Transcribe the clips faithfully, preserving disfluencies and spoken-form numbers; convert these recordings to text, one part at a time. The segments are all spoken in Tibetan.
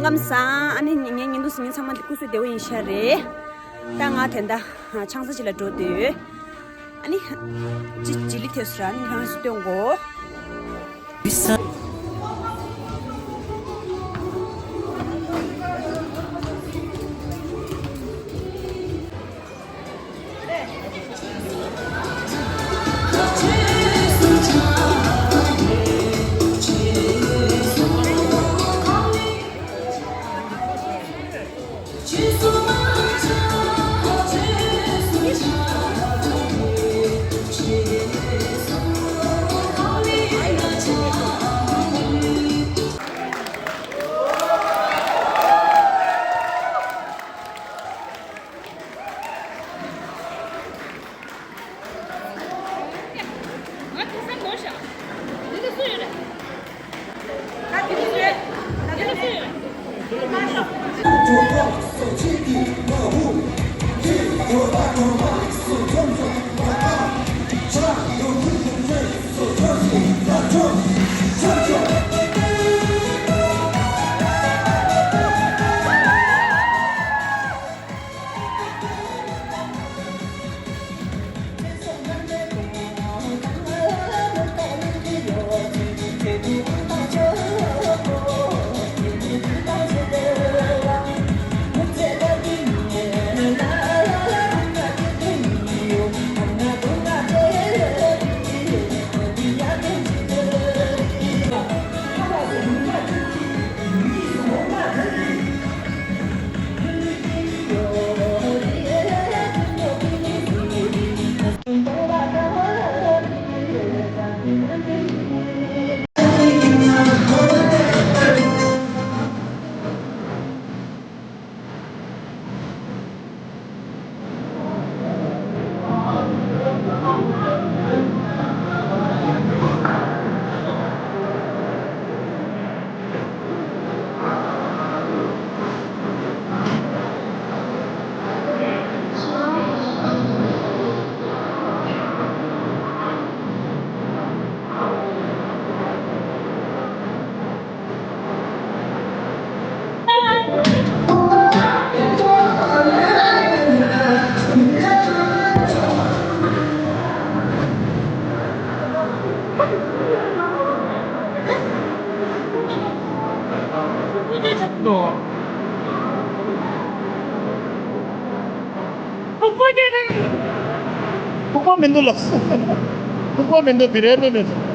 ཁམས་བཟང་། ཨ་ནི་ངའི་བརྙན་ཐུང་གཟིགས་མཁན་ཚང་མ་སྐུ་གཟུགས་བདེ་པོ་ཡིན་ཤག་རེད། ད་ང་དེ་འདྲ་ཆང་ས་ཅིག་ལ་འགྲོ་འདོད་ཡོད། ཨ་ནི་ཅི་ཅི་ལི་ཐེབས་སུ་ར་ཨ་ནི་ཁྱེད་རང་ཚོ་སྟོན་གོ། ང་དེང་སང་ནོར་ཤག་འདི་ལ་སུ་ཡོད་རེད། ད་འདི་ལ་སུ་ཡོད། ད་འདི་ལ་སུ་ཡོད། ལྐུགས་པ་མི་འདུག་ལགས། ལྐུགས་པ་མི་འདུག་དེ་རེད་ལོས་ལོས།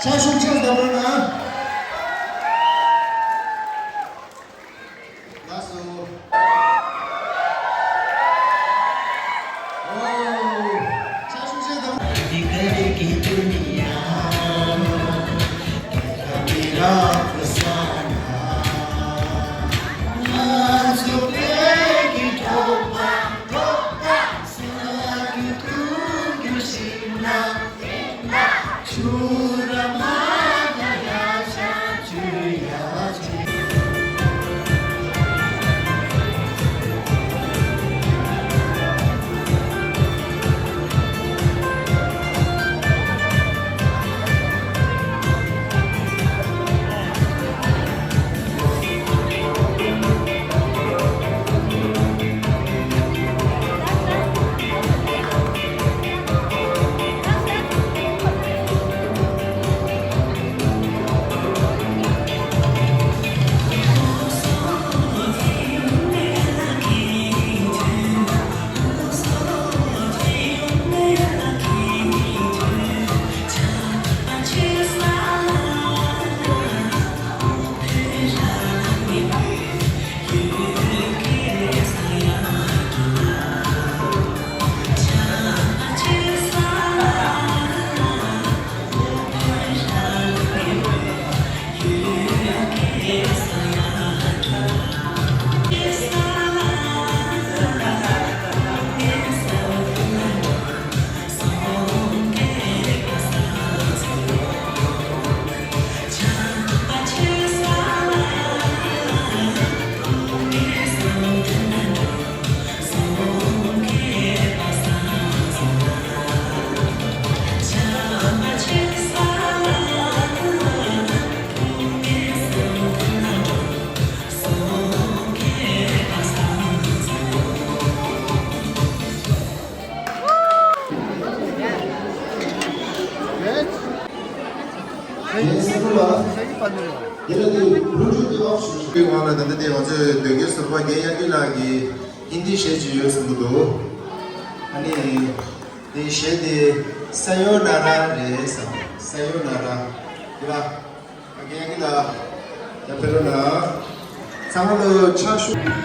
ཕྱག་ཤུགས་ཆེ་ཙམ་འགྲོ་ན། ལགས་སོ། ཨོ། ཕྱག་ཤུགས་ཆེ་ཙམ། ངའི་སེམས་པ་ལ། དེ་ལ་དེ་ལུང་ཕྱོགས་དེ་ཨོཕ་ཞུ། པའི་དབང་ལ། ད་ལྟ་དེ་ང་ཚོའི་འདོན་རྒྱུན་ཟུར་པ་རྒན་དབྱངས་སྐྱིད་ལགས་ཀྱིས་ཧིན་དི་གཞས་ཅིག་ཡོད་གསུང་གི་འདུག་ཨ་ནི་དེ་གཞས་དེ་ས་ཡོ་ན་ར་རེད་བསམ། ས་ཡོ་ན་ར། དེ་ལ་རྒན་དབྱངས་སྐྱིད་ལགས། ད་ཕེབས་རོགས་གནང་། ཚང་མ་ལ་ཕྱག་ཞུ།